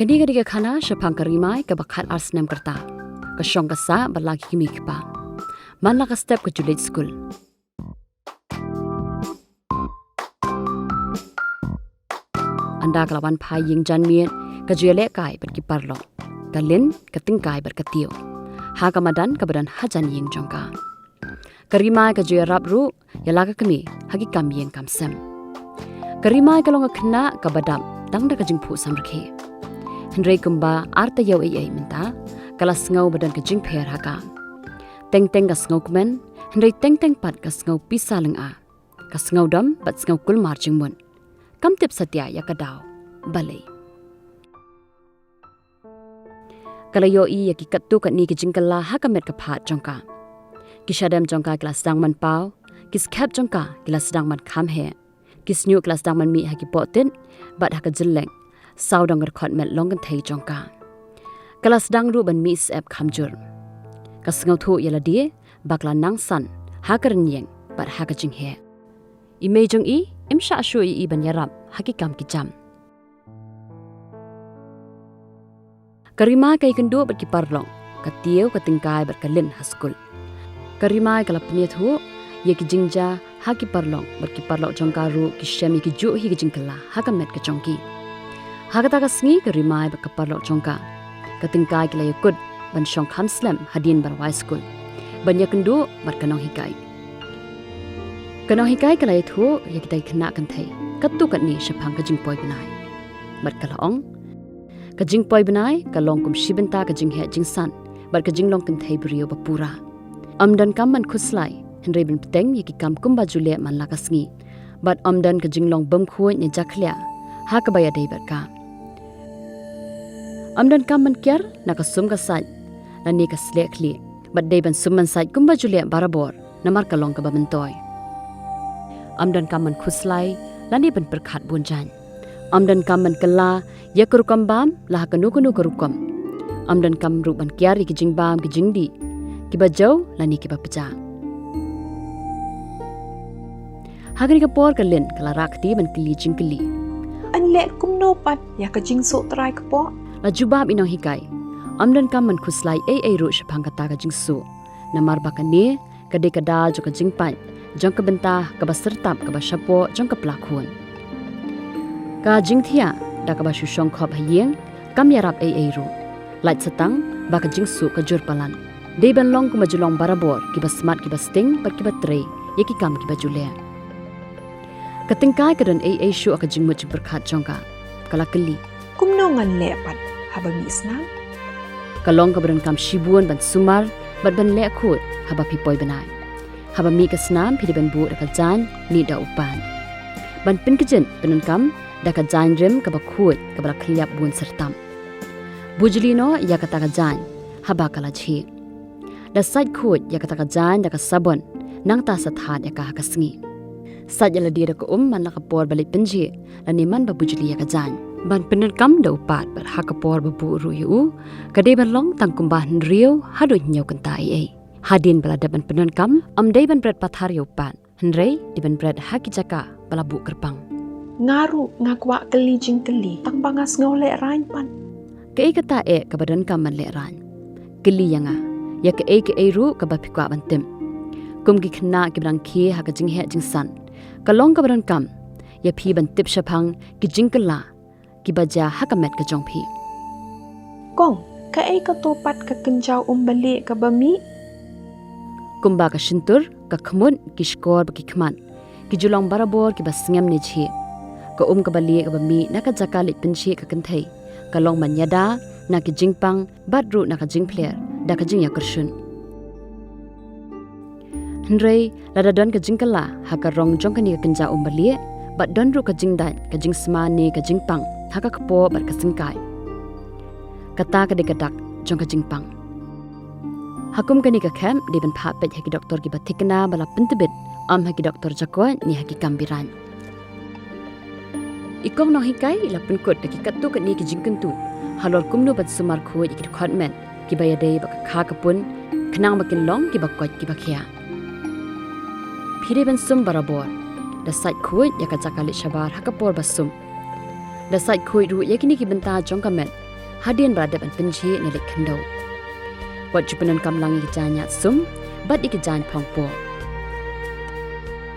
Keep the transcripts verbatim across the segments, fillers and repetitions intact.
Kane ka dei ka khana shaphang ka Rimai kaba khat ar snem ka rta, ka shong ka sah bad la ki kmie ki kpa. Man la ka step ka ju leit skul. Ynda ka la wan phai ïing janmiet, ka ju ïalehkai bad ki paralok, ka Lin, ka Tyngkai bad ka Tiew, ha ka madan kaba don hajan ïing jong ka. Ka Rimai ka ju ïarap ruh ïa la ka kmie ha ki kam ïing kam sem. Ka Rimai ka long ka khynnah kaba dap tang da ka jingphuh samrkhie. Hynrei kumba ar taïew ei ei mynta, ka la sngew ba don ka jingpher ha ka. Teng teng ka sngewkmen, hynrei teng teng pat ka sngew pisa lynga. Ka sngewdom bad sngew kulmar jingmut. Kam tip satia ïa ka daw balei. Ka la ïohi ïa ki katto katne ki jingkylla ha ka met ka phad jong ka. Ki shadem jong ka ki la sdang ban paw, ki skhem jong ka ki la sdang ban kham heh. Ki shñiuh ki la sdang ban mih ha ki pohtit bad ha ka jylleng. Sawdong ka dkhot met long kynthei jong ka. Ka la sdang ruh ban mih syep kham jur. Ka sngewthuh ïa lade ba ka la nang san ha ka rynïeng bad ha ka jingheh. I mei jong i im shah shuh ïa i ban ïarap ha ki kam ki jam. Ka Rimai ka ïakynduh bad ki paralok, ka Tiew, ka Tyngkai bad ka Lin ha skul. Ka Rimai ka la pynïathuh ïa ki jingjia ha ki paralok bad ki paralok jong ka ruh ki shem ïa ki juh hi ki jingkylla ha ka met ka jong ki. Ha kata ka sngi ka Rimai bad ka paralok jong ka, ka Tyngkai ki la ïakut ban shong kham slem hadien ba la wai skul, ban ïakynduh bad ka nonghikai. Ka nonghikai ka la ïathuh ïa kita ki khynnah kynthei katto katne shaphang ka jingpoi bnai. Bad ka la ong, ka jingpoi bnai ka long kum shi bynta ka jingheh jingsat bad ka jinglong kynthei briew ba pura. Ym donkam ban khuslai, hynrei ban bteng ïa ki kam kumba ju leh man la ka sngi. Bad ym don ka jinglong bymkhuid ne jakhlia ha kaba ïadei bad ka. Ym donkam ban kiar na ka sum ka sait lane ka sleh khlieh, bad dei ban sum ban sait kumba ju leh barabor, namar ka long kaba myntoi. Ym donkam ban khuslai lane ban pyrkhat bun jaiñ. Ym donkam ban kylla ïa ka rukom bam la ha kano kano ka rukom. Ym donkam ruh ban kiar ïa ki jingbam ki jingdih kiba jew lane kiba pjah. Ha kane ka por ka Lin ka la rah kti ban kylli jingkylli. Yn leh kumno pat ïa ka jingsuh trai kpoh? La jubab i nonghikai, ym donkam ban khuslai ei ei ruh shaphang kata ka jingsuh, namar ba kane ka dei ka daw jong ka jingpait jong ka bynta kaba syrtap kaba shapoh jong ka pla khun. Ka jingthiah da kaba shu shong khop ha ïing kam ïarap ei ei ruh. Lait sa tang ba ka jingsuh ka jur palat. Dei ban long kumba ju long barabor, kiba smat kiba sting bad kiba trei ïa ki kam kiba ju leh. Ka Tyngkai ka don ei ei shuh ha ka jingmut jingpyrkhat jong ka. Ka la kylli, kumno ngan leh pat haba mih snam? Ka long kaba donkam shibun ban sumar bad ban leh khuid haba phi poi bnai. Haba mih ka snam phi dei ban buh da ka jaiñ ne da u pad. Ban pynkjit pyndonkam da ka jaiñ rim kaba khuid kaba la khylliap bun syrtap. Bujli noh ïa kata ka jaiñ haba ka la jhieh. Da sait khuid ïa kata ka jaiñ da ka sabon, nangta sa thad ïa ka ha ka sngi. Sait ïa lade da ka um man la ka por ba leit pynjhieh lane man ba bujli ïa ka jaiñ. Ban pyndonkam da u pad bad ha ka por ba buh ruh ïa u, ka dei ban long tang kumba hynriew haduh hynñiew kynta ei ei. Hadien ba la dep ban pyndonkam, ym dei ban bret pathar ïa u pad, hynrei dei ban bret ha ki jaka ba la buh kyrpang. Nga ruh nga kwah kylli jingkylli, tang ba nga sngew lehraiñ pat. Kaei kata eh kaba donkam ban lehraiñ? Kylli ïa nga ïa kaei kaei ruh kaba phi kwah ban tip. Kum ki khynnah kiba dang khie ha ka jingheh jingsat, ka long kaba donkam ïa phi ban tip shaphang ki jingkylla kiba jia ha ka met ka jong phi. Kong, kaei kato pat ka kynja um balieh kaba mih? Kumba ka shyntur, ka khmut, ki shkor bad ki khmat, ki ju long barabor kiba sngem ne jhieh. Ka um kaba lieh kaba mih na ka jaka leit pynjhieh ka kynthei ka long ban ïada na ki jingpang bad ruh na ka jingphler da ka jingïakyrshuh. Hynrei lada don ka jingkylla ha ka rong jong kane ka kynja um balieh, bad don ruh ka jingdait, ka jingsma ne ka jingpang ha ka kpoh bad ka syngkai, kata ka dei ka dak jong ka jingpang. Ha kum kane ka khep dei ban phah peit ha ki doktor kiba thikna ba la pyntbit, ym ha ki doktor jakoit ne ha ki kam birain. I kong nonghikai i la pynkut da ki katto katne ki jingkyntu halor kumno ban sumar khuid ïa ki dkhot met kiba ïadei bad ka kha ka pun, khnang ba kin long kiba koit kiba khiah. Phi dei ban sum barabor. Da sait khuid ïa ka jaka leit shabar ha ka por ba sum. Da sait khuid ruh ïa kine ki bynta jong ka met hadien ba la dep ban pynjhieh ne leit khyndew. Wat ju pyndonkam lang ïa ki jaiñ ñiad sum bad ïa ki jaiñ phong poh.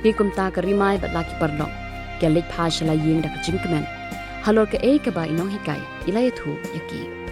Phi kumta ka Ri Mai bad la ki paralok ki leit phai sha la ïing da ka jingkmen halor kaei kaba i nonghikai i la ïathuh ïa ki.